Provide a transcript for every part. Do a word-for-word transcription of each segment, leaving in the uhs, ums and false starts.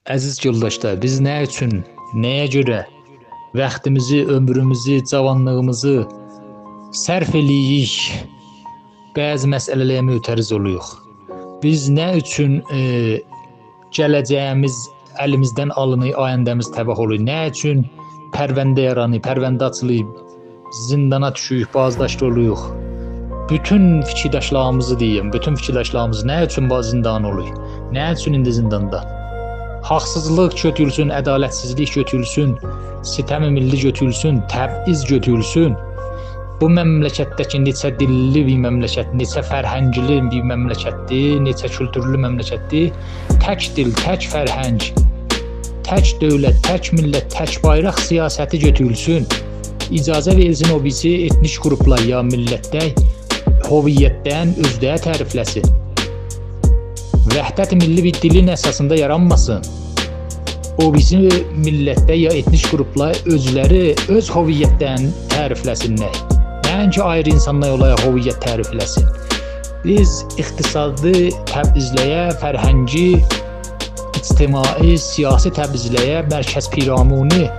عزیز یولداشلار، بیز نه اوچون، نه‌یه گؤره واختیمیزی، عؤمروموزو، جاوانلیغیمیزی صرف ائله‌ییریک، بعضی مسئله‌لره معترض اولوروق؟ بیز نه اوچون، ائ، گله‌جه‌ییمیز الیمیزدن آلینیر، آینده‌میز تباه اولور؟ نه اوچون پرونده یارانیر، پرونده آچیلیر، زیندانا دوشوروک، بازداشت اولوروق؟ بوتون فیکیرداشلاریمیزی دئییم، بوتون فیکیرداشلاریمیز نه اوچون باز زیندان اولور؟ نه اوچون ایندی زینداندا؟ حاقسیزلیق گؤتورولسون، عدالتسیزلیک گؤتورولسون، ستم میللی گؤتورولسون، تبعیض گؤتورولسون. بو مملکتده کی نئچه دیللی بیر مملکت، نئچه فرهنگلی بیر مملکتدیر، نئچه کولتورلو مملکتدیر، تک دیل، تک فرهنگ، تک دؤولت، تک میللت، تک بایراق سیاستی گؤتورولسون. اجازه وئریلسین او بیریسی ائتنیک قروپلار یا میللتلر هویتدن اؤزلری تعریفله‌سین. وحدت میللی بیر دیلین اساسیندا یارانماسین. او بیریسی میللتلر یا ائتنیک قروپلار اؤزلری اؤز هویتلرینی تعریفله‌سینلر. نه اینکی آیری اینسانلار اولارا هویت تعریفله‌سین. بیز اقتصادی تبعیضلره، فرهنگی، اجتماعی، سیاسی تبعیضلره، مرکز پیرامونی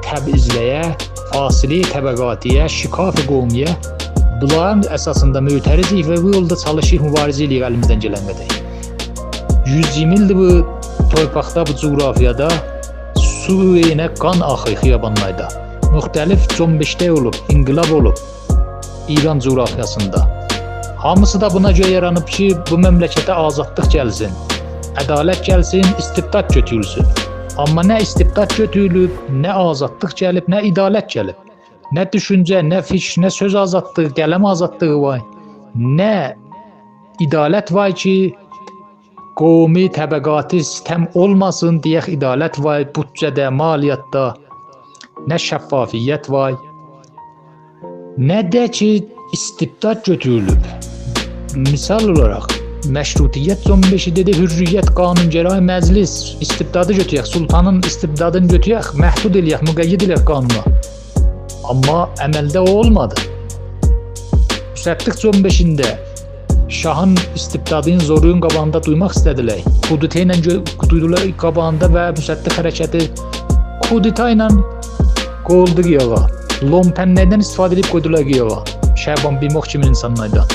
تبعیضلره، فاصله طبقاتی‌یه، شکاف قومی‌یه، بونلارین اساسیندا معترضیک و بو یولدا چالیشیریق، مبارزه ائله‌ییریک الیمیزدن گلن قدر. یوز اییرمی ایلدیر بو تورپاقدا، بو جغرافیادا سو یئرینه قان آخیر خیابانلاردا. مختلف جنبشلر اولوب، انقلاب اولوب ایران جغرافیاسیندا. هامیسی دا بونا گؤره یارانیب کی بو مملکته آزادلیق گلسین، عدالت گلسین، استبداد گؤتورولسون. آمما نه استبداد گؤتورولوب، نه آزادلیق گلیب، نه عدالت گلیب. نه دوشونجه، نه فیکیر، نه سؤز آزادلیغی، قلم آزادلیغی وار، نه عدالت وار کی قومی، طبقاتی ستم اولماسین، دئیک عدالت وار، بودجه‌ده، مالیاتدا، نه شفافیت وار، نه ده کی استبداد گؤتورولوب. مثال اولاراق، مشروطیت جنبشی دئدی، حریت، قانون‌گرای مجلس، استبدادی گؤتورک، سلطانین استبدادینی گؤتورک، محدود ائله‌یک، مقید ائله‌یک قانونا. آمما عملده او اولمادی. مصدق جنبشینده شاهین استبدادین، زورون قاباغیندا دورماق ایسته‌دیلر. کودتا ایله گؤ-، دوردولار قاباغیندا و مصدق حرکتی کودتا ایله قویولدو قیراغا. لومپنلردن استفاده ائدیب قویدولار قیراغا. شعبان بیمخ کیمی اینسانلاردان.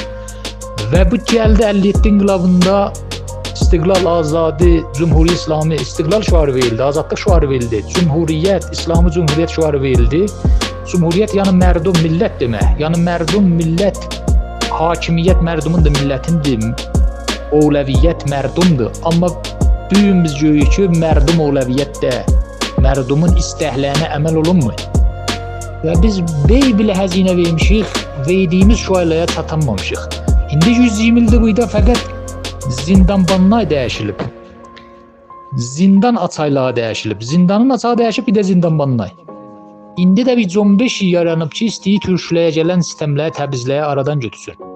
و بو گلدی اللی یئددی انقلابیندا استقلال، آزادی، جمهوری اسلامی، استقلال شعاری وئریلدی، آزادلیق شعاری وئریلدی، جمهوریت، اسلامی جمهوریت شعاری وئریلدی. جمهوریت، یعنی مردم، میللت دئمک. یعنی مردم، میللت، حاکمیت مردوموندور، میللتیندیر. اولویت مردومدور. آمما بو گون بیز گؤروروک کی مردم اولویت دئییل. مردومون ایستکلرینه عمل اولونمور. و بیز بیر بئله هزینه وئرمیشیک، وئردیگیمیز شعارلارا چاتانمامیشیق. ایندی یوز اییرمی ایلدیر بورادا فقط زیندانبانلار دییشیلیب. زیندان آچارلاری دییشیلیب. زیندانین آچاری دییشیب، بیر ده زیندانبانلار. ایندی ده بیر جنبش یارانیب کی ایسته‌ییر تورکلره گلن ستملری، تبعیضلری آرادان گؤتورسون.